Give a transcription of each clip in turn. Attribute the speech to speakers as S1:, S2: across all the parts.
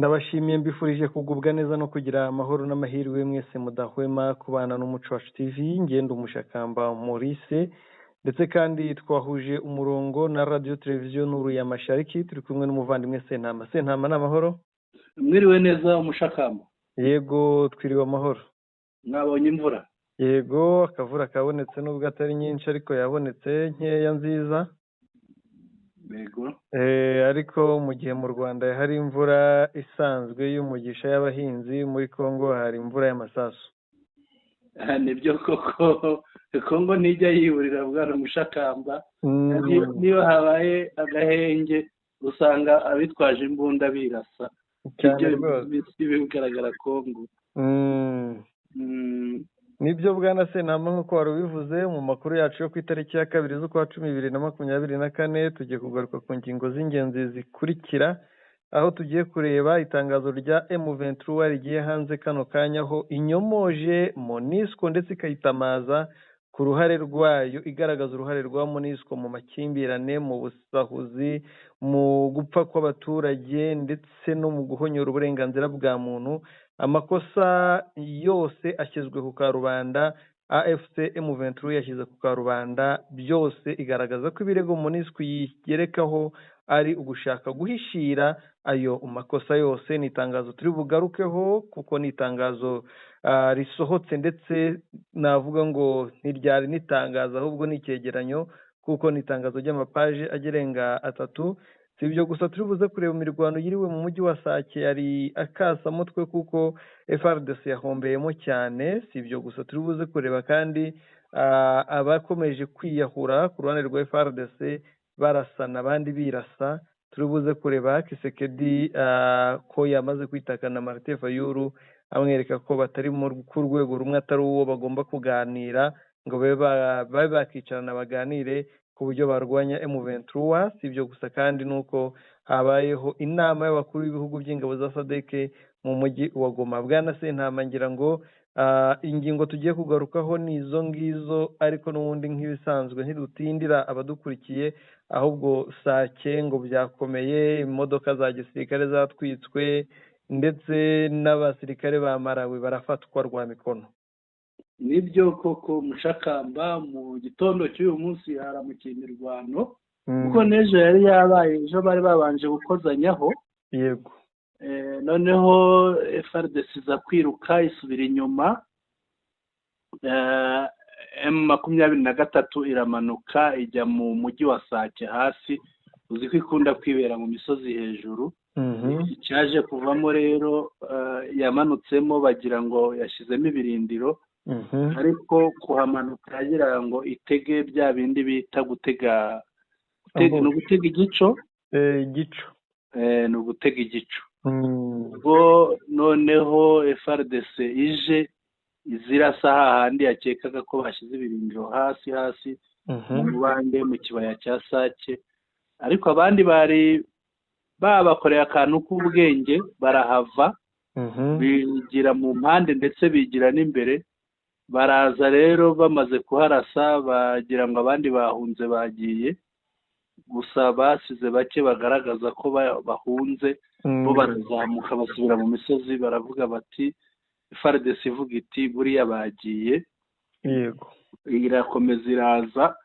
S1: Ndabashimiye, mbifurije kugubwa neza no kugira amahoro n'amahirwe mwese mudahwema kubana n'Umuco Wacu TV. Ngenda Umushakamba Maurice, ndetse kandi twahuje umurongo na Radiyo Televiziyo Nuru ya Mashariki. Turi kumwe n'umuvandimwe Sentama. Sentama, ni amahoro?
S2: Mwiriwe neza, Umushakamba.
S1: Yego, twiriwe amahoro.
S2: Mwabonye imvura?
S1: Yego, akavura kabonetse, nubwo atari nyinshi ariko yabonetse nkeya nziza.
S2: Yego.
S1: Ariko mu gihe mu Rwanda hari imvura isanzwe y'umugisha y'abahinzi, muri Congo hari imvura y'amasasu.
S2: Nibyo koko, Kongo ntijya yiburira, bwana Mushakamba. Niyo habaye agahenge usanga abitwaje imbunda birasa.
S1: Cyane.
S2: Ibyo
S1: Rwose.
S2: bigaragara Kongo.
S1: Nibyo, bwana Sentama, nk'uko wari ubivuze mu makuru yacu yo ku itariki ya 2 z'ukwa 10 2024, tugiye kugaruka ku ngingo z'ingenzi zikurikira, aho tugiye kureba itangazo rya M23 rigiye hanze kano kanya, aho inyomoje MONUSCO ndetse ikayitamaza ku ruhare rwayo, igaragaza uruhare rwa MONUSCO mu makimbirane, mu busahuzi, mu gupfa kw'abaturage ndetse no mu guhonyora uburenganzira bwa muntu. Amakosa yose ashyizwe ku karubanda, AFC M23 yashyize ku karubanda byose, igaragaza ko ibirego MONUSCO yigerekaho ari ugushaka guhishira ayo makosa yose. Ni itangazo turi bugarukeho kuko ni itangazo risohotse, ndetse navuga ngo ntiryari n'itangazo ahubwo ni icyegeranyo, kuko ni itangazo ry'amapaje agerenga 3. Si ibyo gusa, turi buze kureba imirwano yiriwe mu mujyi wa Sake, yari akasamutwe kuko FARDC yahombeyemo cyane. Si ibyo gusa, turi buze kureba kandi abakomeje kwiyahura ku ruhande rwa FARDC barasana abandi birasa. Turi buze kureba Tshisekedi ko yamaze kwitakana Martin Fayulu, amwereka ko batari ku rwego rumwe, atari uwo bagomba kuganira ngo babe bakicarana baganire ku buryo barwanya M23. Si ibyo gusa kandi, nuko habayeho inama y'abakuru b'ibihugu by'ingabo za SADC mu mujyi wa Goma. Bwana Sentama, ngira ngo ingingo tugiye kugarukaho ni izo ngizo, ariko n'ubundi nk'ibisanzwe ntidutindira abadukurikiye, ahubwo Sake ngo byakomeye, imodoka za gisirikare zatwitswe, ndetse n'abasirikare ba Malawi barafatwa rwa mikono.
S2: Nibyo koko, Mushakamba, mu gitondo cy'uyu munsi haramukiye imirwano, kuko n'ejo yari yabaye, ejo bari babanje gukozanyaho. Noneho FARDC iza kwiruka isubira inyuma, M23 iramanuka ijya mu mujyi wa Sake hasi. Uzi ko ikunda kwibera mu misozi hejuru. Icyaje kuvamo rero, yamanutsemo bagira ngo yashyizemo ibirindiro, ariko kuhamanuka yagira ngo itege bya bindi bita gutega, ni ugutega igico.
S1: Igico.
S2: Ni ugutega igico. Ubwo noneho FARDC ije izirasa hahandi yakekaga ko bashyize ibirindiro, hasi hasi mu mubande, mu kibaya cya Sake, ariko abandi bari babakoreye akantu k'ubwenge barahava, bigira mu mpande ndetse bigira n'imbere. Baraza rero bamaze kuharasa bagira ngo abandi bahunze bagiye, gusa basize bake bagaragaza ko bahunze, bo barazamuka basubira mu misozi. Baravuga bati, FARDC ivuga iti buriya bagiye. Irakomeza iraza,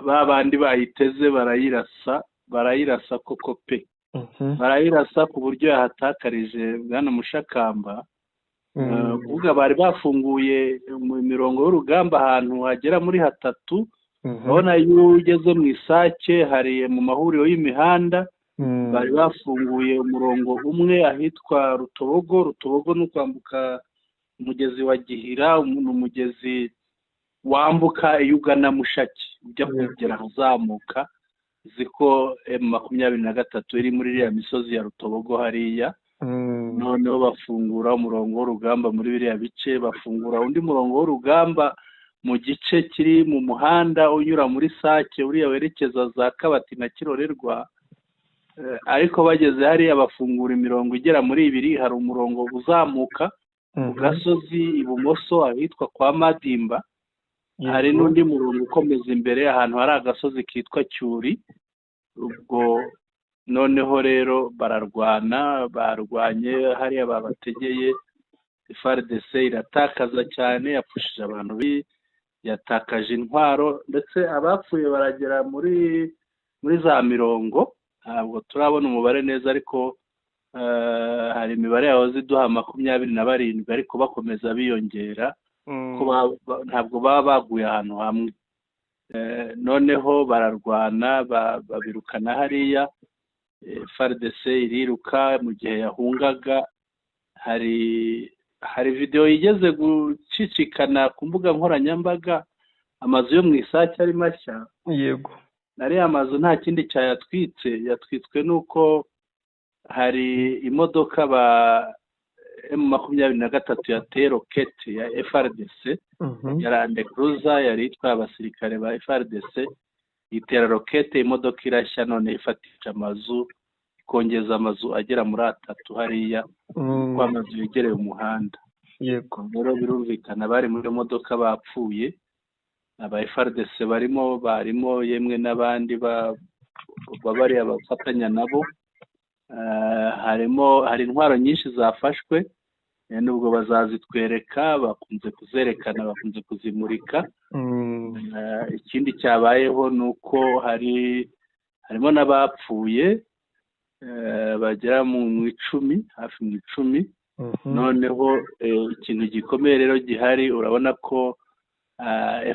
S2: ba bandi bayiteze barayirasa, barayirasa koko pe. Barayirasa ku buryo yahatakarije, bwana Mushakamba. Kuvuga bari bafunguye mu mirongo y'urugamba ahantu hagera muri hatatu. Urabona iyo ugeze mu Isake hari mu mahuriro y'imihanda, bari bafunguye umurongo umwe ahitwa Rutobogo. Rutobogo ni ukwambuka umugezi wa Gihira, ni umugezi wambuka iyo ugana Mushaki ujya kugera ahazamuka. Uzi ko M23 iri muri iriya misozi ya Rutobogo hariya. Noneho bafungura umurongo w'urugamba muri biriya bice, bafungura undi murongo w'urugamba mu gice kiri mu muhanda unyura muri Sake, uriya werekeza za Kabati na Kirorerwa. Ariko bageze hariya bafungura imirongo igera muri ibiri. Hari umurongo uzamuka ku gasozi ibumoso ahitwa kwa Madimba, hari n'undi murongo ukomeza imbere ahantu hari agasozi kitwa Cyuri. Ubwo Noneho rero bararwana, barwanye hariya babategeye, FARDC iratakaza cyane, yapfushije abantu, yatakaje intwaro, ndetse abapfuye baragera muri za mirongo. Ntabwo turabona umubare neza, ariko hari imibare yahoze iduha 27, ariko bakomeza biyongera, ntabwo baba baguye ahantu hamwe. Noneho bararwana, babirukana hariya, FARDC iriruka. Mu gihe yahungaga hari videwo igeze gucicikana ku mbuga nkoranyambaga, amazu yo mu Isake ari mashya. Ariya mazu nta kindi cyayatwitse, yatwitswe n'uko hari imodoka ba M23 yateye roketi ya FARDC, ya Land Cruiser yari itwaye abasirikare ba FARDC, itera rokete imodoka irashya, none ifatisha amazu, ikongeza amazu agera muri 3 hariya, kuko amazu yegereye umuhanda. Rero birumvikana bari muri modoka bapfuye, aba FARDC barimo yemwe n'abandi bariya bafatanya nabo. Hari intwaro nyinshi zafashwe, nubwo bazazitwereka, bakunze kuzerekana, bakunze kuzimurika. Ikindi cyabayeho ni uko harimo n'abapfuye bagera mu 10, hafi mu 10. Noneho ikintu gikomeye rero gihari, urabona ko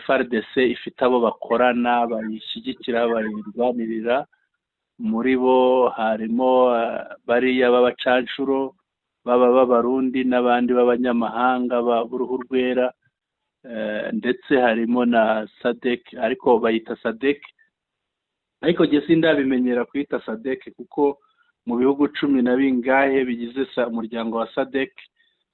S2: FARDC ifite abo bakorana, bayishyigikira, bayirwanirira. Muri bo harimo bariya b'abacanshuro, baba b'Abarundi n'abandi b'abanyamahanga b'uruhu rwera, ndetse harimo na SADC, ariko bayita SADC, ariko jye sindabimenyera kuyita SADC, kuko mu bihugu 10 na bingahe bigize umuryango wa SADC,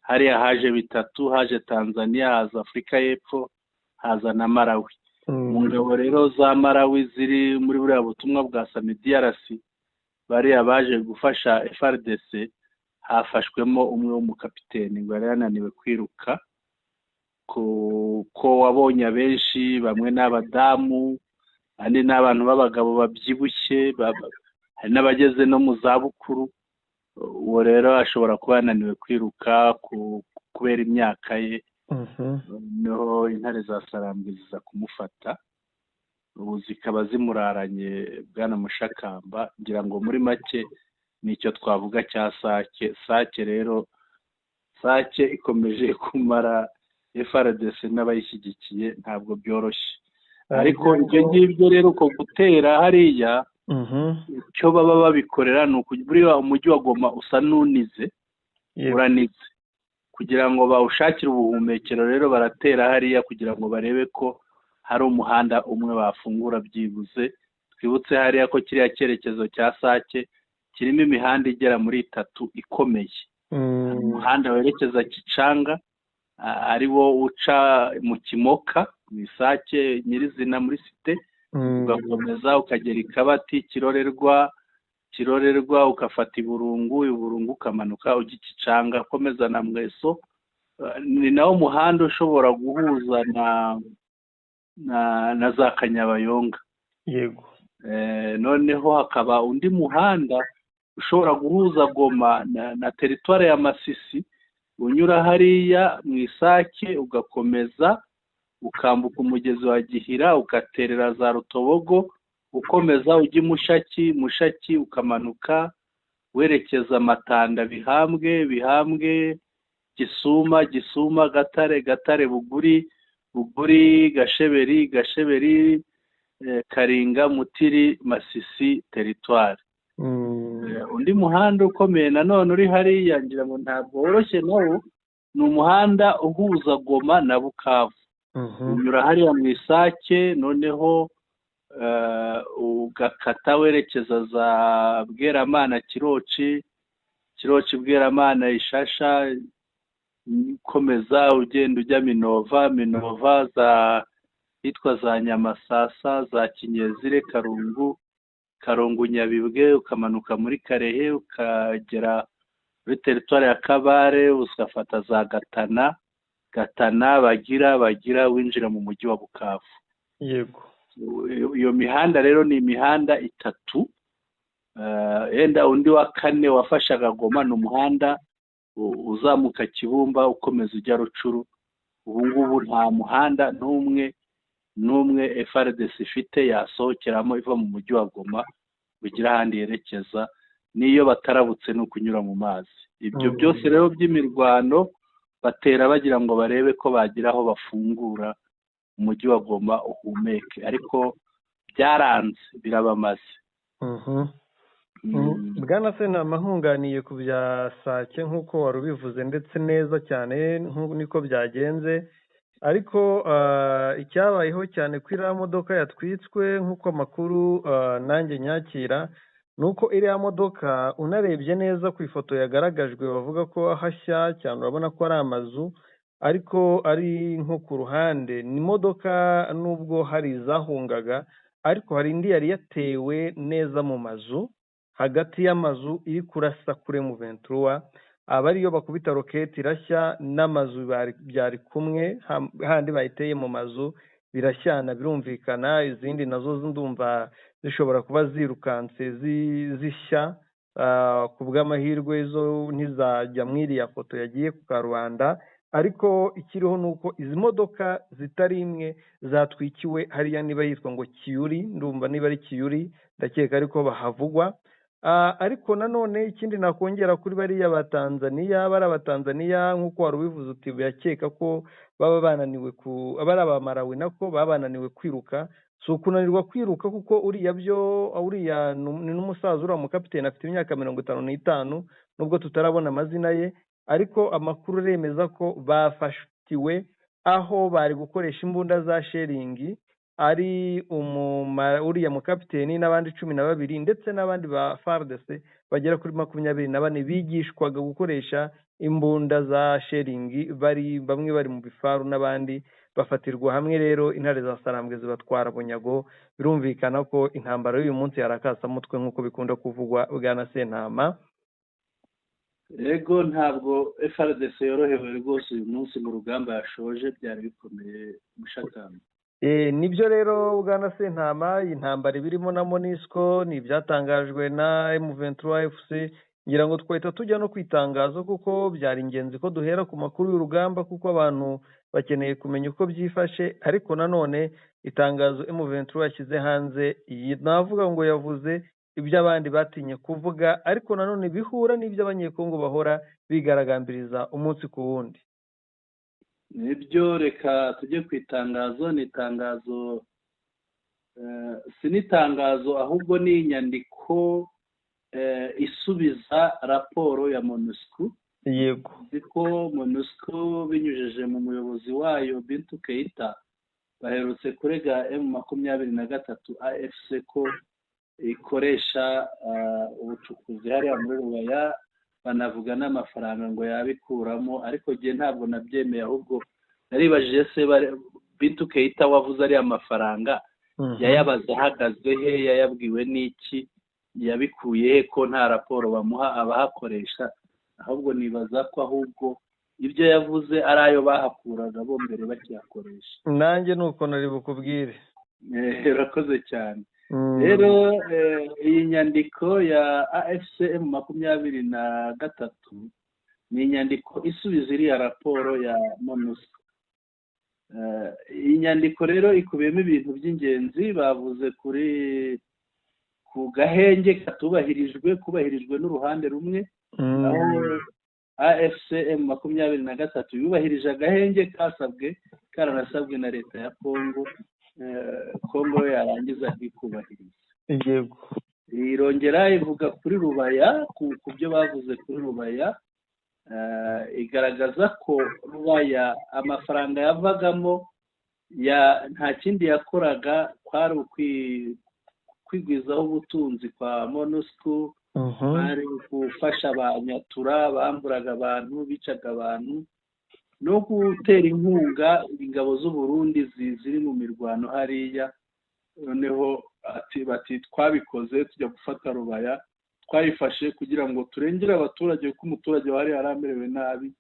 S2: hariya haje 3, haje Tanzania, haza Afurika y'Epfo, haza na Malawi. Mu ngabo rero za Malawi ziri muri buriya butumwa bwa SAMIDRC, bariya baje gufasha FARDC, hafashwemo umwe w'umukapiteni ngo yari yananiwe kwiruka, kuko wabonye abenshi bamwe n'abadamu, abandi n'abantu b'abagabo babyibushye, hari n'abageze no mu zabukuru. Uwo rero ashobora kuba yananiwe kwiruka kubera imyaka ye. Noneho intare za Sarambwe ziza kumufata, ubu zikaba zimuraranye bwana Mushakamba. Ngira ngo muri make nicyo twavuga cya Sake. Sake rero, Sake ikomeje kumara FARDC n'abayishyigikiye, ntabwo byoroshye. Ariko ibyo ngibyo rero, uko gutera hariya, icyo baba babikorera ni buriya umujyi wa Goma usa n'unize, uranize, kugira ngo bawushakire ubuhumekero. Rero baratera hariya kugira ngo barebe ko hari umuhanda umwe bafungura byibuze. Twibutse hariya ko kiriya cyerekezo cya Sake kirimo imihanda igera muri 3 ikomeye. Umuhanda werekeza Kicanga, ari wo uca mu Kimoka, mu Isake nyirizina muri site, ugakomeza ukagera Ikabati, Kirorerwa, ugafata Iburungu, Iburungu ukamanuka ujya Kicanga, ukomeza na Mweso. Ni nawo muhanda ushobora guhuza na za Kanyabayonga. Noneho hakaba undi muhanda ushobora guhuza Goma na teritwari ya Masisi, unyura hariya mu Isake, ugakomeza ukambuka umugezi wa Gihira, ugaterera za Rutobogo, ukomeza ujya Mushaki, ukamanuka werekeza Matanda, Bihambwe, Gisuma, Gatare, Buguri, Gasheberi, Karinga, Mutiri, Masisi teritwari. Undi muhanda ukomeye nanone uri hariya, ngira ngo ntabwo woroshye nawo, ni umuhanda uhuza Goma na Bukavu. Unyura hariya mu Isake, noneho ugakata werekeza za Bweramana, Kiroci, Bweramana, Ishasha, ukomeza ugenda ujya Minova za hitwa za Nyamasasa, za Kinyezire, Karungu, Nyabibwe, ukamanuka muri Karehe, ukagera muri teritwari ya Kabare, ugafata za Gatana, Bagira, winjira mu mujyi wa Bukavu. Iyo mihanda rero ni imihanda 3. Yenda undi wa kane wafashaga Goma ni umuhanda uzamuka Kibumba ukomeza ujya Rucuru. Ubu ngubu nta muhanda n'umwe n'umwe FARDC ifite yasohokeramo iva mu mujyi wa Goma ugira ahandi yerekeza, n'iyo batarabutse ni ukunyura mu mazi. Ibyo byose rero by'imirwano batera bagira ngo barebe ko bagira aho bafungura umujyi wa Goma uhumeke, ariko byaranze, birabamaze.
S1: Bwana Sentama, nkunganiye ku bya Sake nk'uko wari ubivuze ndetse neza cyane niko byagenze, ariko icyabayeho cyane ko iriya modoka yatwitswe nk'uko amakuru nanjye nyakira ni uko iriya modoka unarebye neza ku ifoto yagaragajwe bavuga ko hashya cyane, urabona ko ari amazu ariko ari nko ku ruhande. Ni imodoka nubwo hari izahungaga, ariko hari indi yari yatewe neza mu mazu, hagati y'amazu iri kurasa kuri M23, aba ariyo bakubita roketi irashya n'amazu byari kumwe, handi bayiteye mu mazu birashyana birumvikana. Izindi nazo ndumva zishobora kuba zirukanse zishya, ku bw'amahirwe zo ntizajya mu iriya foto yagiye ku karubanda, ariko ikiriho ni uko izi modoka zitari imwe zatwikiwe hariya, niba yitwa ngo Kiyuri, ndumva niba ari Kiyuri ndakeka ariko bahavugwa. Ariko nanone ikindi nakongera kuri bariya ba Tanzania, bari abatanzania nk'uko wari ubivuze uti birakeka ko baba bananiwe ku bari abamarawi nako baba bananiwe kwiruka. Si ukunanirwa kwiruka kuko uriya byo uriya ni n'umusaza, uriya mukapiteni afite imyaka 55 nubwo tutarabona amazina ye, ariko amakuru aremeza ko bafatiwe aho bari gukoresha imbunda za sheringi, ari uriya mukapiteni n'abandi 12 ndetse n'abandi ba FARDC bagera kuri 24 bigishwaga gukoresha imbunda za sheringi, bari bamwe bari mu bifaru n'abandi bafatirwa hamwe. Rero intare za Sarambwe zibatwara bunyago. Birumvikana ko intambara y'uyu munsi yarakasamutwe nk'uko bikunda kuvugwa, Bwana Sentama.
S2: Ego, ntabwo FARDC yorohewe rwose uyu munsi mu rugamba yashoje, byari bikomeye mushakamba.
S1: Nibyo rero Bwana Sentama, iyi ntambara ibirimo na MONUSCO ni ibyatangajwe na M23 FC. Ngira ngo twahita tujya no kwitangazo kuko byari ingenzi ko duhera ku makuru y'urugamba kuko abantu bakeneye kumenya uko byifashe. Ariko nanone itangazo M23 yashyize hanze, iyi navuga ngo yavuze ibyo abandi batinye kuvuga, ariko nanone bihura n'ibyo abanyekongo bahora bigaragambiriza umunsi ku wundi.
S2: Nibyo, reka tujye ku itangazo. Ni itangazo, si n'itangazo ahubwo ni inyandiko isubiza raporo ya MONUSCO.
S1: Yego.
S2: Kuko MONUSCO binyujije mu muyobozi wayo Bintou Keita baherutse kurega M23 AFC ko ikoresha ubucukuzi hariya muri Rubaya, banavuga n'amafaranga ngo yabikuramo, ariko jye ntabwo nabyemeye, ahubwo naribajije se Bintou Keita wavuze ariya mafaranga yayabaze ahagaze he, yayabwiwe n'iki, yabikuye he, ko nta raporo bamuha abahakoresha? Ahubwo nibaza ko ahubwo ibyo yavuze ari ayo bahakuraga bo mbere bakiyakoresha.
S1: Nanjye nuko nari bukubwire.
S2: Urakoze cyane. Rero iyi nyandiko ya AFC M23 ni inyandiko isubiza iriya raporo ya MONUSCO. Iyi nyandiko rero ikubiyemo ibintu by'ingenzi. Bavuze kuri ku gahenge katubahirijwe, kubahirijwe n'uruhande rumwe, aho AFC M23 yubahirije agahenge kasabwe, karanasabwe na leta ya Kongo, Kongo yarangiza ikubahiriza.
S1: Yego.
S2: Irongera ivuga kuri Rubaya, ku byo bavuze kuri Rubaya, igaragaza ko Rubaya amafaranga yavagamo nta kindi yakoraga kwari kwigwizaho ubutunzi kwa MONUSCO, bari gufasha abanyatura bamburaga abantu, bicaga abantu, no gutera inkunga ingabo z'u Burundi ziri mu mirwano hariya. Noneho bati twabikoze tujya gufata Rubaya, twayifashe kugira ngo turengere abaturage kuko umuturage wari yaramerewe nabi,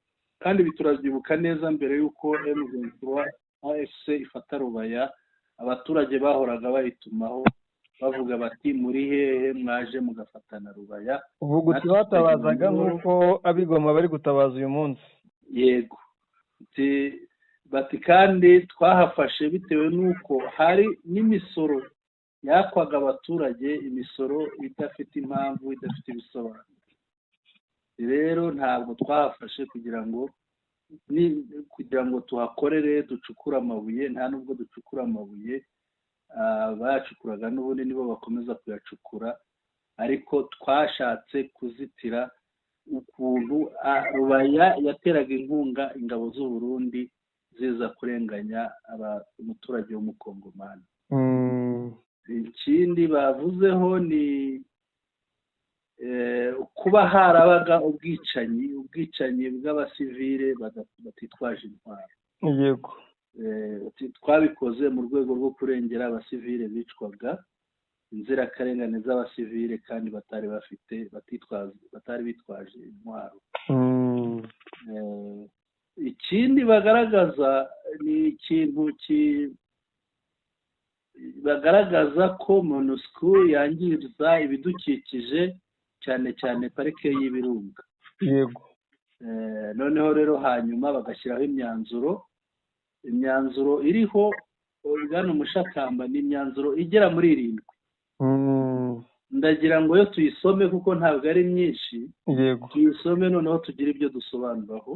S2: kandi biturabyibuka neza mbere y'uko M23 AFC ifata Rubaya, abaturage bahoraga bayitumaho Bavuga bati: "Muri hehe? Mwaje mugafatana Rubaya?"
S1: Uvuga uti batabazaga nk'uko ab'i Goma bari gutabaza uyu munsi.
S2: Yego. Bati kandi twahafashe bitewe n'uko hari n'imisoro yakwaga abaturage, imisoro idafite impamvu, idafite ibisobanuro. Rero ntabwo twahafashe kugira ngo tuhakorere, ducukure amabuye. Nta nubwo ducukura amabuye, bayacukuraga n'ubundi nibo bakomeza kuyacukura, ariko twashatse kuzitira ukuntu Rubaya yateraga inkunga ingabo z'u Burundi ziza kurenganya umuturage w'umukongomani. Ikindi bavuzeho ni kuba harabaga ubwicanyi bw'abasivile batitwaje intwaro. Twabikoze mu rwego rwo kurengera abasivile bicwaga, inzirakarengane z'abasivile, kandi batari bafite batari bitwaje intwaro. Ikindi bagaragaza ni ikintu bagaragaza ko MONUSCO yangiza ibidukikije, cyane cyane parike y'Ibirunga. Noneho rero hanyuma bagashyiraho imyanzuro iriho, bwana Umushakamba, ni imyanzuro igera muri irindwi. Ndagira ngo yo tuyisome kuko ntabwo ari myinshi. Tuyisome, noneho tugire ibyo dusobanuraho.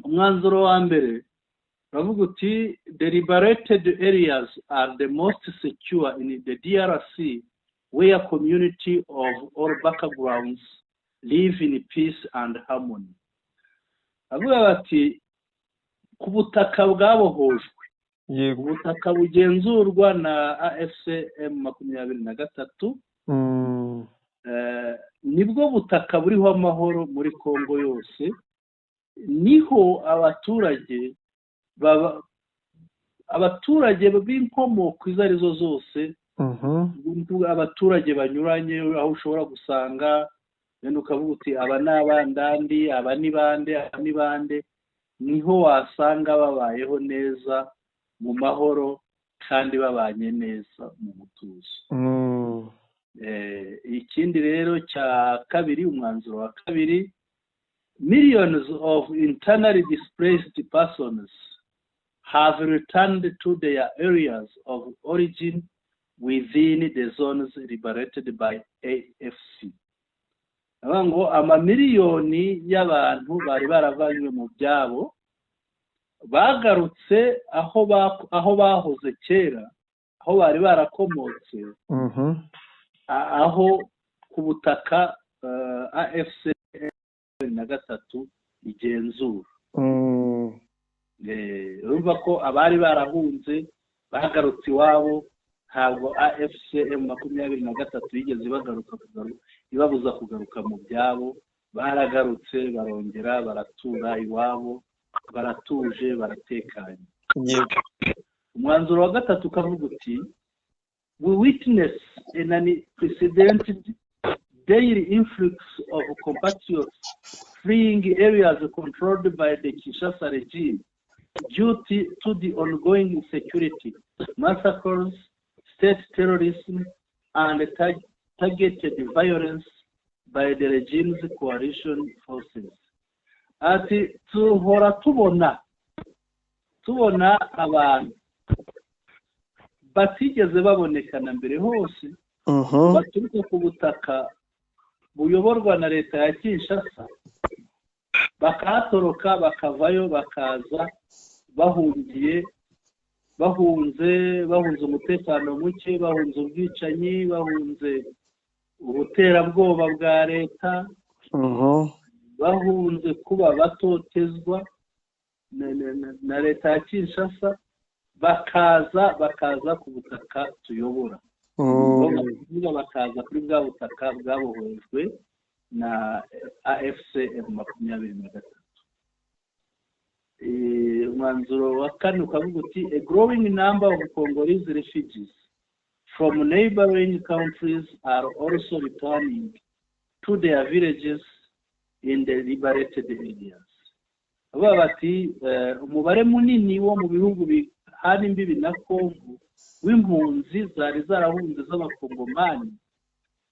S2: Umwanzuro wa mbere uravuga uti: "The liberated areas are the most secure in the DRC, where community of all backgrounds live in peace and harmony." Avuga bati ku butaka bwabohojwe, ubutaka bugenzurwa na AFC M23, nibwo butaka buriho amahoro muri Congo yose. Niho abaturage baba, abaturage b'inkomoko izo arizo zose, abaturage banyuranye, aho ushobora gusanga wenda ukavuga uti aba ni abandandi, aba ni bande, aba ni bande, niho wasanga babayeho neza mu mahoro kandi babanye neza mu mutuzo. Ikindi rero cya kabiri, umwanzuro wa kabiri: "Millions of internally displaced persons have returned to their areas of origin within the zones liberated by AFC." Avuga ngo amamiliyoni y'abantu bari baravanywe mu byabo bagarutse aho bahoze kera, aho bari barakomotse, aho ku butaka AFC na 3 igenzura. Urumva ko abari barahunze bagarutse iwabo. Ntabwo AFC M23 yigeze ibagaruka ibabuza kugaruka mu byabo. Baragarutse, barongera baratura iwabo, baratuje, baratekanye. Umwanzuro wa gatatu ukavuga uti: "We witness an unprecedented daily influx of compatriots fleeing areas controlled by the Kinshasa regime due to the ongoing insecurity, massacres, state terrorism, and targeted violence by the regime's coalition forces." Ati tuhora tubona abantu batigeze baboneka na mbere hose, baturuka ku butaka buyoborwa na leta ya Kinshasa, bakahatoroka, bakavayo, bakaza bahungiye, bahunze umutekano muke, bahunze ubwicanyi, bahunze ubuterabwoba bwa leta, bahunze kuba batotezwa na leta ya Kinshasa, bakaza ku butaka tuyobora, kuvuga bakaza kuri bwa butaka bwabohojwe na AFC M23. Umwanzuro wa kane ukavuga uti: "A growing number of Congolese refugees from neighboring countries are also returning to their villages in the liberated areas." Bavuga bati umubare munini wo mu bihugu bihana imbibi na Congo. w'impunzi zari zarahunze z'Abakongomani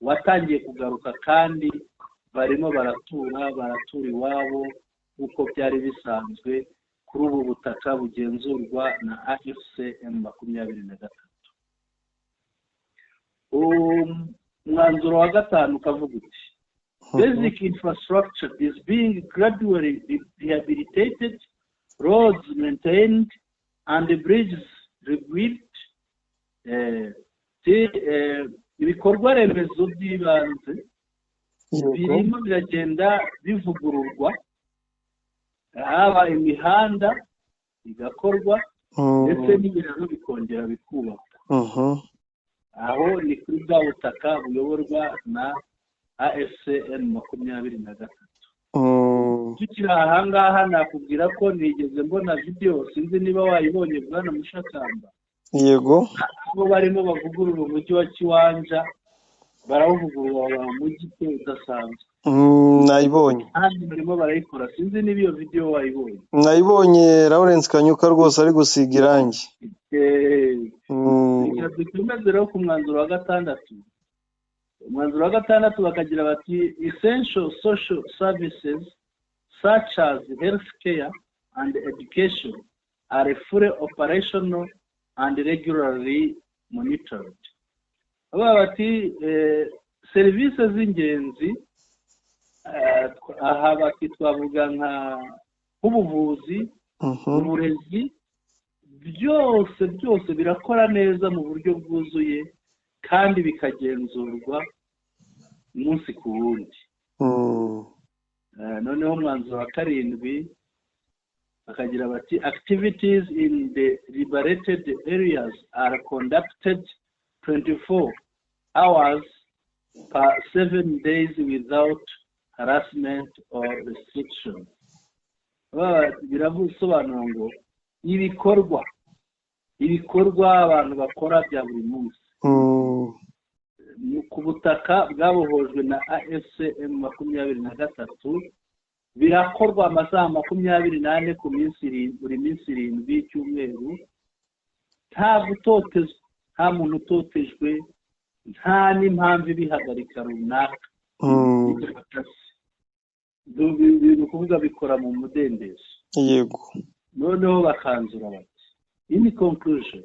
S2: watangiye kugaruka, kandi barimo baratura iwabo nk'uko byari bisanzwe kuri ubu butaka bugenzurwa na AFC M23. Umwanzuro wa gatanu ukavuga uti: "Basic infrastructure is being gradually rehabilitated, roads maintained and the bridges rebuilt." Ibikorwa remezo by'ibanze birimo biragenda bivugururwa, haba imihanda igakorwa, ndetse n'ibiraro bikongera bikubakwa. Aho ni kuri bwa butaka buyoborwa na AFC M23. Tukiri ahangaha, nakubwira ko nigeze mbona videwo, sinzi niba wayibonye, bwana Mushakamba,
S1: Yego.
S2: aho barimo bavugurura umujyi wa Kiwanja, barawuvugurura baba umujyi pe udasanzwe.
S1: Nayibonye.
S2: Kandi barimo barayikora. Sinzi niba iyo videwo wayibonye.
S1: Nayibonye, Lawrence Kanyuka rwose ari gusiga irangi.
S2: Reka dukomeze rero ku mwanzuro wa gatandatu. Umwanzuro wa gatandatu bakagira bati: "Essential social services such as health care and education are fully operational and regularly monitored." Bavuga bati serivisi z'ingenzi, aha bati twavuga nka nk'ubuvuzi, uburezi, byose byose birakora neza mu buryo bwuzuye kandi bikagenzurwa umunsi ku wundi. Noneho umwanzuro wa karindwi bakagira bati: "Activities in the liberated areas are conducted 24 hours per 7 days without harassment or restriction." Birasobanura ngo ibikorwa abantu bakora bya buri munsi ku butaka bwabohojwe na AFC M23 birakorwa amasaha 24 ku minsi buri minsi 7 y'icyumweru, nta gutotezwa, nta muntu utotejwe, nta n'impamvu ibihagarika runaka. Ni ukuvuga bikora mu mudendezo. Noneho bakanzura bati: "In conclusion,"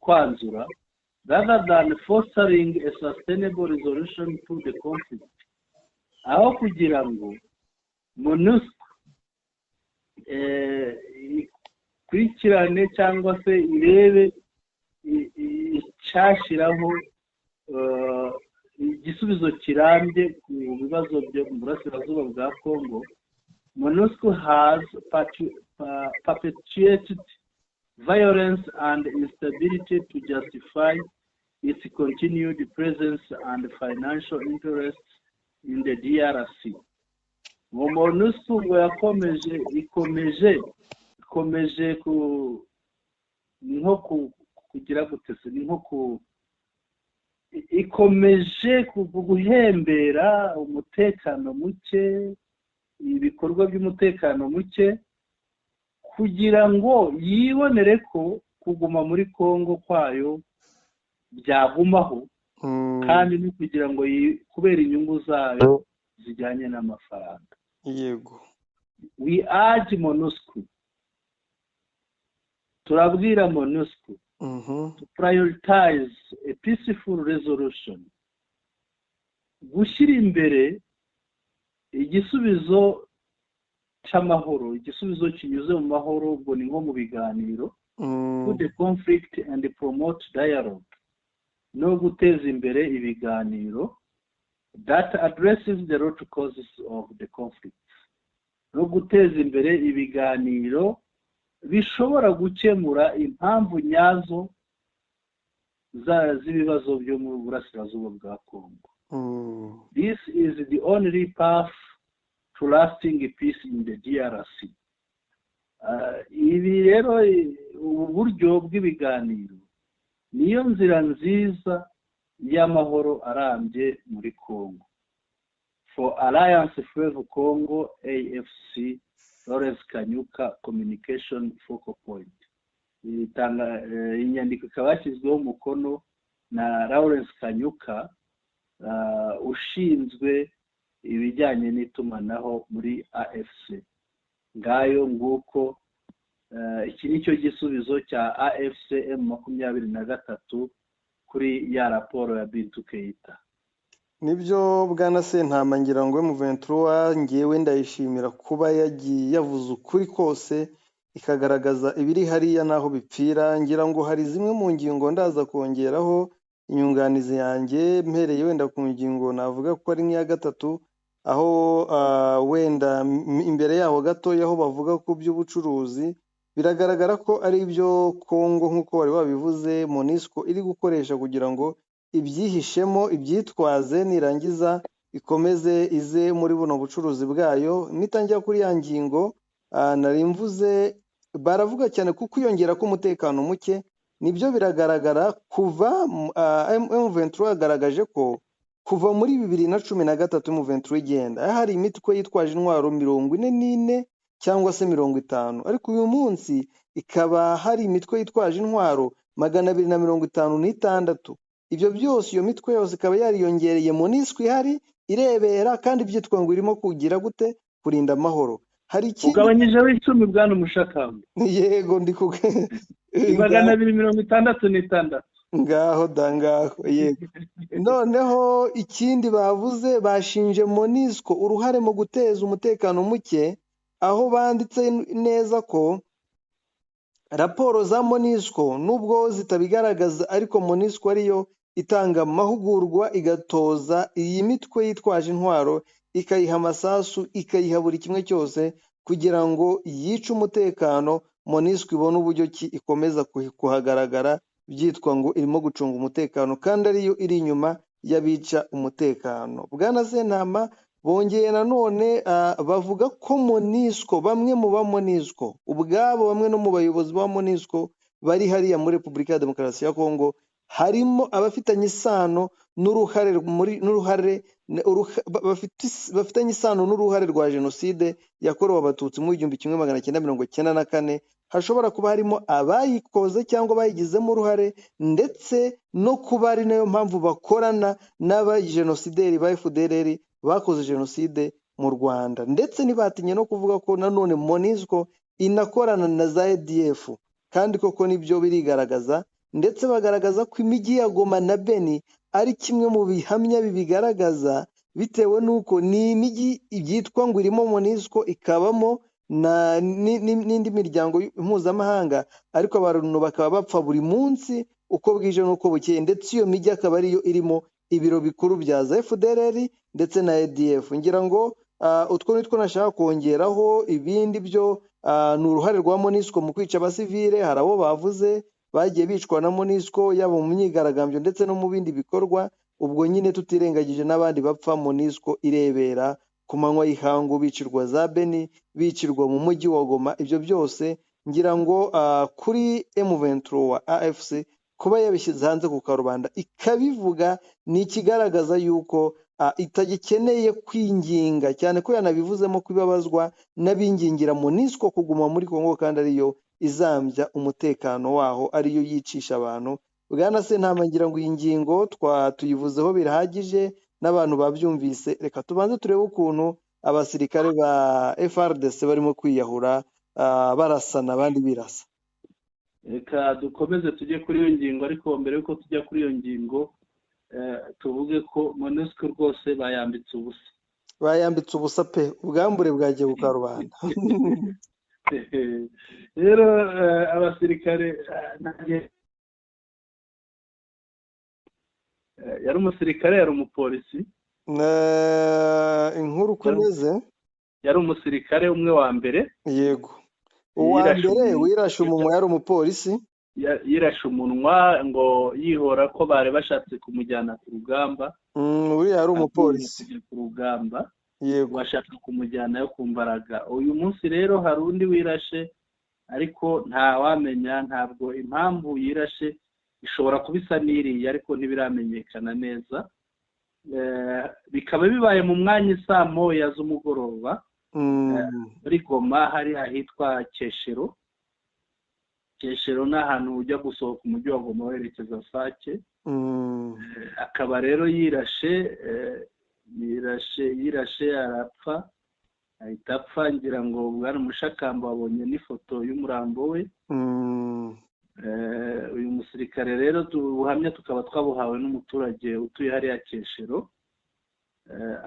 S2: kwanzura, "rather than fostering a sustainable resolution to the conflict," aho kugira ngo MONUSCO ikurikirane cyangwa se irebe icyashyiraho igisubizo kirambye ku bibazo byo mu burasirazuba bwa Congo, "MONUSCO has perpetuated violence and instability to justify its continued presence and financial interests in the DRC." Ngo MONUSCO ngo yakomeje ikomeje ku ni nko kugira gute se, ni nko ku ikomeje guhembera umutekano muke, ibikorwa by'umutekano muke, kugira ngo yibonere ko kuguma muri Congo kwayo byagumaho, kandi no kugira ngo kubera inyungu zayo zijyanye n'amafaranga. "We urge MONUSCO," turabwira MONUSCO, "to prioritize a peaceful resolution," gushyira imbere igisubizo cy'amahoro, igisubizo kinyuze mu mahoro, ubwo ni nko mu biganiro, "to the conflict and promote dialogue," no guteza imbere ibiganiro, "that addresses the root causes of the conflict," no guteza imbere ibiganiro bishobora gukemura impamvu nyazo z'ibibazo byo mu burasirazuba bwa Congo. "This is the only path to lasting peace in the DRC." Ibi rero, ubu buryo bw'ibiganiro niyo nzira nziza y'amahoro arambye muri Congo. For Alliance Fleuve Congo, AFC, Lawrence Kanyuka, Communication Focal Point. Inyandiko ikaba yashyizweho umukono na Lawrence Kanyuka, ushinzwe ibijyanye n'itumanaho muri AFC. Ngayo nguko, iki ni cyo gisubizo cya AFC M23 kuri ya raporo ya Bintou Keita.
S1: Nibyo, bwana Sentama, ngira ngo M23 ngewe ndayishimira kuba yagiye yavuze ukuri kose, ikagaragaza ibiri hariya n'aho bipfira. Ngira ngo hari zimwe mu ngingo ndaza kongeraho inyunganizi yanjye, mpereye wenda ku ngingo navuga ko ari nk'iya gatatu, aho wenda imbere yaho gatoya aho bavuga ku by'ubucuruzi, biragaragara ko ari ibyo Kongo, nk'uko wari wabivuze, MONUSCO iri gukoresha kugira ngo ibyihishemo ibyitwaze, nirangiza ikomeze ize muri buno bucuruzi bwayo. Nitangira kuri ya ngingo nari mvuze, baravuga cyane ku kwiyongera k'umutekano muke. Nibyo, biragaragara kuva M23 yagaragaje ko kuva muri 2013 M23 igenda hari imitwe yitwaje intwaro 44 cyangwa se 50, ariko uyu munsi ikaba hari imitwe yitwaje intwaro 256. Ibyo byose, iyo mitwe yose ikaba yariyongereye, MONUSCO ihari irebera, kandi byitwa ngo irimo kugira gute? Kurinda amahoro. Hari ikindi
S2: Ugabanyijeho 10, bwana Umushakamba.
S1: Yego, ndi ku
S2: 266.
S1: Ngaho da, ngaho, yego. Noneho ikindi bavuze, bashinje MONUSCO uruhare mu guteza umutekano muke, aho banditse neza ko raporo za MONUSCO, nubwo zitabigaragaza, ariko MONUSCO ariyo itanga amahugurwa, igatoza iyi mitwe yitwaje intwaro, ikayiha amasasu, ikayiha buri kimwe cyose kugira ngo yice umutekano, MONUSCO ibone uburyo ki ikomeza kuhagaragara, byitwa ngo irimo gucunga umutekano kandi ariyo iri inyuma y'abica umutekano. Bwana Sentama, bongeye nanone bavuga ko MONUSCO, bamwe mu ba MONUSCO ubwabo, bamwe no mu bayobozi ba MONUSCO bari hariya muri Repubulika ya Demokarasi ya Kongo, harimo abafitanye isano n'uruhare muri n'uruhare bafitanye isano n'uruhare rwa jenoside yakorewe Abatutsi mu 1994. Hashobora kuba harimo abayikoze cyangwa bayigizemo uruhare, ndetse no kuba ari nayo mpamvu bakorana n'abajenosideri ba FDLR bakoze jenoside mu Rwanda. Ndetse ntibatinye no kuvuga ko nanone MONUSCO inakorana na za ADF, kandi koko nibyo birigaragaza. Ndetse bagaragaza ko imijyi ya Goma na Beni ari kimwe mu bihamya bibigaragaza, bitewe n'uko ni imijyi byitwa ngo irimo MONUSCO, ikabamo n'indi miryango mpuzamahanga, ariko abantu bakaba bapfa buri munsi uko bwije n'uko bukeye, ndetse iyo mijyi akaba ariyo irimo ibiro bikuru bya za FDLR ndetse na ADF. Ngira ngo utwo nitwo nashaka kongeraho. Ibindi byo ni uruhare rwa MONUSCO mu kwica abasivile. Hari abo bavuze bagiye bicwa na MONUSCO, yaba mu myigaragambyo ndetse no mu bindi bikorwa, ubwo nyine tutirengagije n'abandi bapfa MONUSCO irebera ku manywa y'ihangu, bicirwa za Beni, bicirwa mu mujyi wa Goma. Ibyo byose ngira ngo kuri M23 AFC kuba yabishyize hanze ku karubanda ikabivuga, ni ikigaragaza yuko itagikeneye kwinginga cyane, ko yanabivuzemo ko ibabazwa n'abingingira MONUSCO kuguma muri Kongo kandi ariyo izambya umutekano waho, ariyo yicisha abantu. Bwana Sentama, ngira ngo iyi ngingo tuyivuzeho birahagije n'abantu babyumvise. Reka tubanze turebe ukuntu abasirikare ba FARDC barimo kwiyahura, barasana abandi birasa.
S2: Reka dukomeze tujye kuri iyo ngingo, ariko mbere y'uko tujya kuri iyo ngingo, tuvuge ko MONUSCO rwose bayambitse ubusa.
S1: Bayambitse ubusa pe, ubwambure bwagiye ku karubanda.
S2: Rero abasirikare, yari umusirikare, yari umupolisi.
S1: Inkuru uko imeze,
S2: yari umusirikare umwe wa mbere.
S1: Yego, uwa mbere wirashe umunwa yari umupolisi.
S2: Yirashe umunwa ngo yihora ko bari bashatse kumujyana ku rugamba.
S1: Uriya yari umupolisi
S2: ku rugamba.
S1: Yego,
S2: bashaka kumujyanayo ku mbaraga. Uyu munsi rero hari undi wirashe, ariko ntawamenya, ntabwo impamvu yirashe, ishobora kuba isa n'iriya, ariko ntibiramenyekana neza. Bikaba bibaye mu mwanya saa moya z'umugoroba muri Goma, hari ahitwa Keshero. Keshero ni ahantu ujya gusohoka umujyi wa Goma werekeza Sake. Akaba rero yirashe, yirashe arapfa, ahita apfa. Ngira ngo bwana Mushakamba wabonye n'ifoto y'umurambo we. Uyu musirikare rero ubuhamya tukaba twabuhawe n'umuturage utuye hariya Keshero,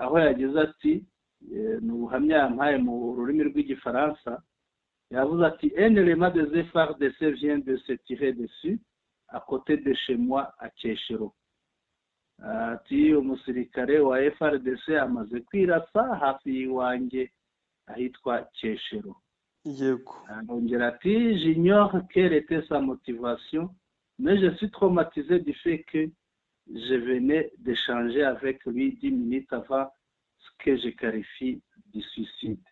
S2: aho yagize ati, ni ubuhamya yampaye mu rurimi rw'Igifaransa, yavuze ati: "Un élément des FARDC vient de se tirer dessus à côté de chez moi à Keshero." Ati umusirikare wa FARDC amaze kwirasa hafi y'iwanjye ahitwa Keshero. Arongera ati: "J'ignore quelle était sa motivation, mais je suis traumatisé du fait que je venais d'échanger avec lui 10 minutes avant ce que je qualifie de suicide."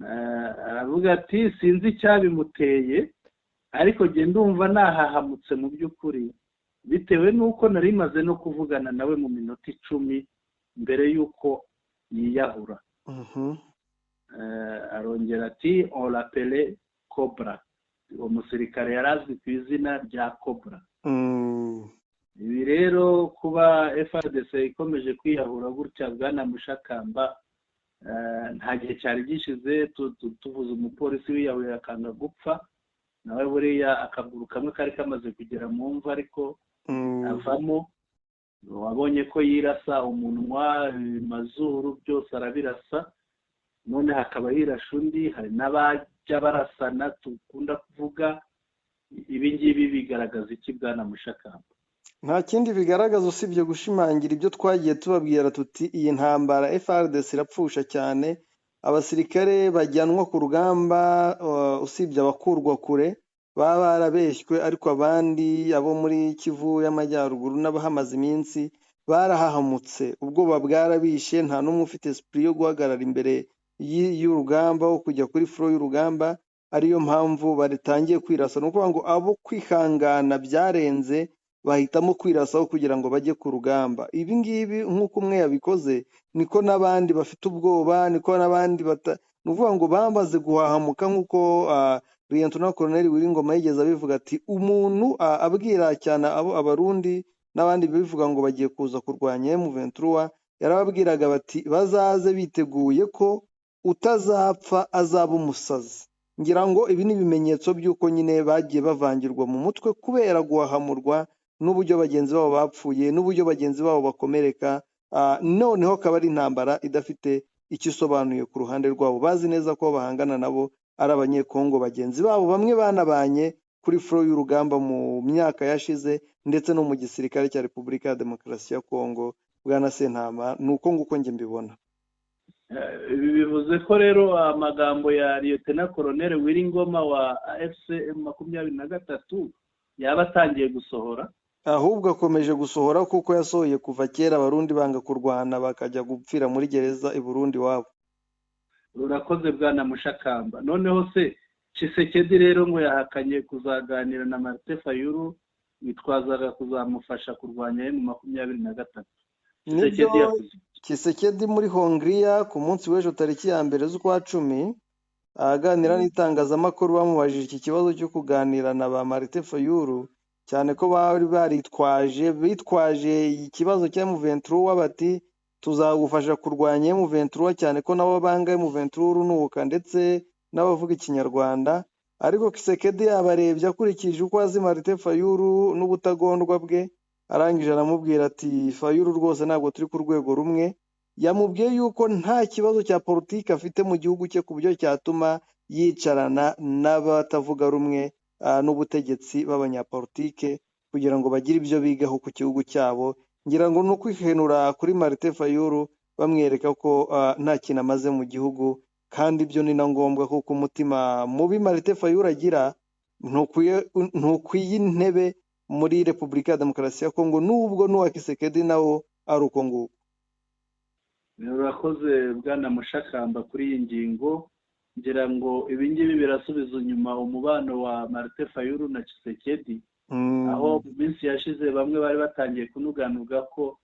S2: Aravuga ati sinzi icyabimuteye, ariko njye ndumva nahahamutse mu by'ukuri, bitewe n'uko nari maze no kuvugana nawe mu minota 10 mbere y'uko yiyahura. Arongera ati: "On l'appelait Cobra." Uwo musirikare yari azwi ku izina rya Cobra. Ibi rero, kuba FARDC ikomeje kwiyahura gutya, bwana Mushakamba, nta gihe cyari gishize tuvuze umupolisi wiyahuye akanga gupfa, nawe buriya akaguru kamwe kari kamaze kugera mu mva ariko avamo. Wabonye ko yirasa umunwa, amazuru, byose arabirasa, none hakaba hirashe undi. Hari n'abajya barasana dukunda kuvuga. Ibi ngibi bigaragaza iki, bwana Mushakamba?
S1: Nta kindi bigaragaza usibye gushimangira ibyo twagiye tubabwira tuti iyi ntambara FARDC irapfusha cyane. Abasirikare bajyanwa ku rugamba, usibye abakurwa kure baba barabeshywe, ariko abandi abo muri Kivu y'Amajyaruguru n'abahamaze iminsi barahahamutse, ubwoba bwarabishe, nta n'umwe ufite esprit yo guhagarara imbere y'urugamba, wo kujya kuri front y'urugamba, ariyo mpamvu batangiye kwirasa. Ni ukuvuga ngo abo kwihangana byarenze bahitamo kwirasaho kugira ngo bajye ku rugamba. Ibi ngibi nk'uko umwe yabikoze, niko n'abandi bafite ubwoba, niko n'abandi bata, ni ukuvuga ngo bamaze guhahamuka, nk'uko Liyetona Koloneli Wiringoma yigeze abivuga ati umuntu abwira cyane abo Abarundi n'abandi bivuga ngo bagiye kuza kurwanya M23, yarababwiraga bati bazaze biteguye ko utazapfa azaba umusazi. Ngira ngo ibi ni ibimenyetso by'uko nyine bagiye bavangirwa mu mutwe kubera guhahamurwa n'uburyo bagenzi babo bapfuye, n'uburyo bagenzi babo bakomereka, noneho akaba ari intambara idafite icyo isobanuye ku ruhande rwabo. Bazi neza ko bahangana nabo ari Abanyekongo bagenzi babo, bamwe banabanye kuri front y'urugamba mu myaka yashize, ndetse no mu gisirikare cya Repubulika ya Demokarasi ya Kongo. Bwana Sentama, ni uko nguko njye mbibona.
S2: Ibi bivuze ko rero amagambo ya Liyetona Koloneli Wiringoma wa AFC M23 yaba atangiye gusohora.
S1: Ahubwo akomeje gusohora, kuko yasohoye kuva kera Abarundi banga kurwana bakajya gupfira muri gereza i Burundi iwabo.
S2: Urakoze, bwana Mushakamba. Noneho se Tshisekedi rero ngo yahakanye kuzaganira na Martin Fayulu witwazaga kuzamufasha kurwanya M23.
S1: Nibyo, Tshisekedi muri Hongiriya ku munsi w'ejo tariki ya 1 z'ukwa 10, aganira n'itangazamakuru, bamubajije iki kibazo cyo kuganira na ba Martin Fayulu, cyane ko bari baritwaje bitwaje ikibazo cya M23, bati tuzagufasha kurwanya M23, cyane ko nabo banga M23 urunuka, ndetse n'abavuga Ikinyarwanda. Ariko Tshisekedi yabarebye akurikije uko azi Martin Fayulu n'ubutagondwa bwe, arangije aramubwira ati Fayulu rwose ntabwo turi ku rwego rumwe. Yamubwiye yuko nta kibazo cya politiki afite mu gihugu cye ku buryo cyatuma yicarana n'abatavuga rumwe n'ubutegetsi b'abanyapolitike kugira ngo bagire ibyo bigaho ku gihugu cyabo. Ngira ngo ni ukwihenura kuri Martin Fayulu, bamwereka ko nta kintu amaze mu gihugu, kandi ibyo ni na ngombwa, kuko umutima mubi Martin Fayulu agira ntukwiye intebe muri Repubulika ya Demokarasi ya Kongo, nubwo n'uwa Tshisekedi nawo ari uko nguko.
S2: Urakoze, bwana Mushakamba, kuri iyi ngingo. Ngira ngo ibi ngibi birasubiza inyuma umubano wa Martin Fayulu na Tshisekedi, aho mu minsi yashize bamwe bari batangiye kunuganuga ko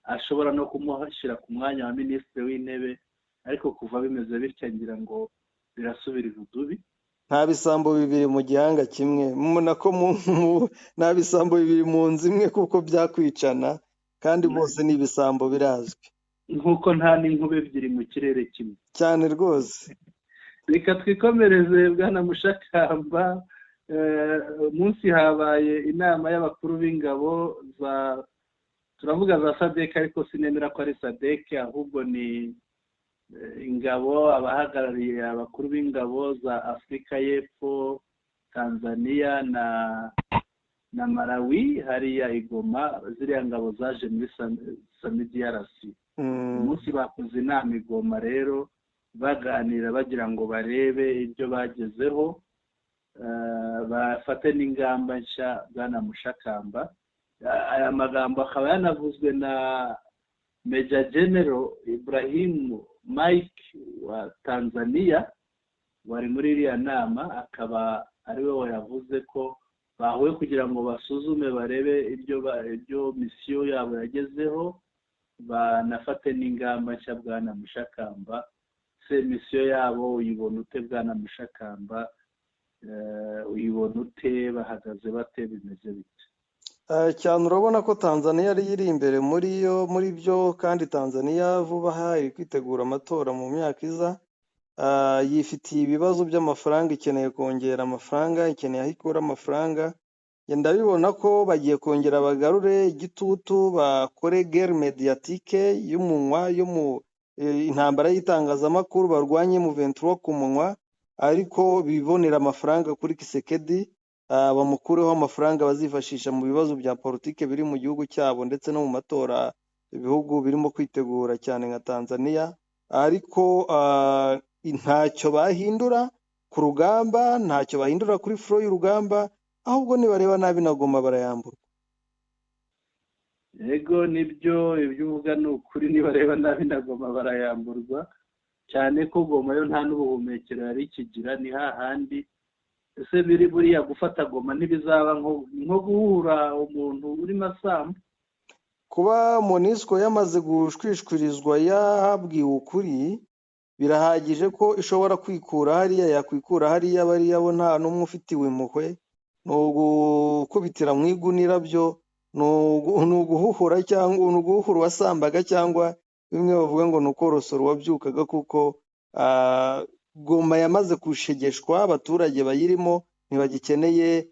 S2: ashobora no kumushyira ku mwanya wa minisitiri w'intebe, ariko kuva bimeze bitya ngira ngo birasubira irudubi.
S1: Nta bisambo bibiri mu gihanga kimwe, nako nta bisambo bibiri mu nzu imwe, kuko byakwicana, kandi bose ni ibisambo birazwi.
S2: Nk'uko nta n'inkuba ebyiri mu kirere kimwe.
S1: Cyane rwose.
S2: Reka twikomereze, bwana Mushakamba. Munsi habaye inama y'abakuru b'ingabo za, turavuga za SADC, ariko sinemera ko ari SADC, ahubwo ni ingabo, abahagarariye abakuru b'ingabo za Afurika y'Epfo, Tanzania na Malawi, hariya i Goma, ziriya ngabo zaje muri SAMIDRC. Umunsi bakoze inama i Goma rero, baganira bagira ngo barebe ibyo bagezeho, bafate n'ingamba nshya. Bwana Mushakamba, aya magambo akaba yanavuzwe na Major General Ibrahim Mike wa Tanzania wari muri iriya nama, akaba ari we wayavuze ko bahuye kugira ngo basuzume, barebe ibyo misiyo yabo yagezeho, banafate n'ingamba nshya. Bwana Mushakamba, se misiyo yabo uyibona ute? Bwana Mushakamba, uyibona ute? Bahagaze bate? Bimeze bite?
S1: Cyane, urabona ko Tanzania yari iri imbere muri yo, muri byo, kandi Tanzania vuba aha iri kwitegura amatora mu myaka iza. Yifitiye ibibazo by'amafaranga, ikeneye kongera amafaranga, ikeneye aho ikura amafaranga. Ndabibona ko bagiye kongera bagarure igitutu, bakore guerre médiatique y'umunwa, yo mu intambara y'itangazamakuru, barwanye M23 ku munwa, ariko bibonera amafaranga kuri Tshisekedi, bamukureho amafaranga bazifashisha mu bibazo bya politike biri mu gihugu cyabo, ndetse no mu matora ibihugu birimo kwitegura, cyane nka Tanzania. Ariko ntacyo bahindura ku rugamba, ntacyo bahindura kuri front y'urugamba, ahubwo nibareba nabi na Goma barayamburwa.
S2: Yego, nibyo, ibyo uvuga ni ukuri. Nibareba nabi na Goma barayamburwa, cyane ko Goma yo nta n'ubuhumekero yari ikigira, ni hahandi. Ese biri buriya gufata Goma ntibizaba nko guhura umuntu urimo asamba?
S1: Kuba MONUSCO yamaze gushwishwirizwa, yabwiwe ukuri, birahagije ko ishobora kwikura hariya. Yakwikura hariya, bariya bo nta n'umwe ufitiwe impuhwe, ni ugukubitira mu igunira byo, ni uguhuhura cyangwa ni uguhuhura uwasambaga, cyangwa bimwe bavuga ngo ni ukorosora uwabyukaga, kuko Goma yamaze gushegeshwa, abaturage bayirimo ntibagikeneye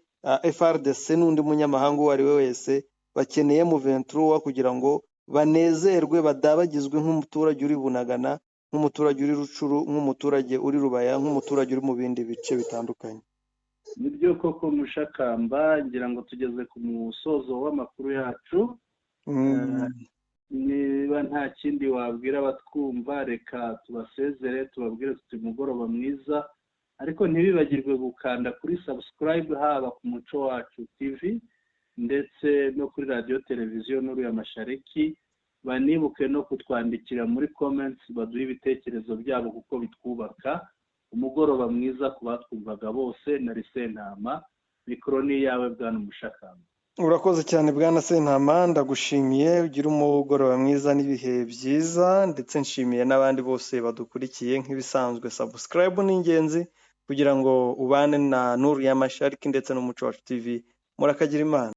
S1: FARDC n'undi munyamahanga uwo ari we wese, bakeneye M23 kugira ngo banezerwe, badabagizwe nk'umuturage uri Bunagana, nk'umuturage uri Rutshuru, nk'umuturage uri Rubaya, nk'umuturage uri mu bindi bice bitandukanye.
S2: Nibyo koko, Mushakamba, ngira ngo tugeze ku musozo w'amakuru yacu. Niba nta kindi wabwira abatwumva, reka tubasezere, tubabwire tuti umugoroba mwiza, ariko ntibibagirwe gukanda kuri subscribe, haba ku Muco Wacu TV ndetse no kuri Radiyo Televiziyo Nuru ya Mashariki. Banibuke no kutwandikira muri comments, baduhe ibitekerezo byabo kuko bitwubaka. Umugoroba mwiza ku batwumvaga bose. Na Sentama, mikoro ni iyawe, bwana Umushakamba.
S1: Urakoze cyane, bwana Sentama, ndagushimiye. Ugire umugoroba mwiza n'ibihe byiza, ndetse nshimiye n'abandi bose badukurikiye. Nk'ibisanzwe, subscribe ni ingenzi kugira ngo ubane na Nuru ya Mashariki ndetse n'Umuco Wacu TV. Murakagira Imana.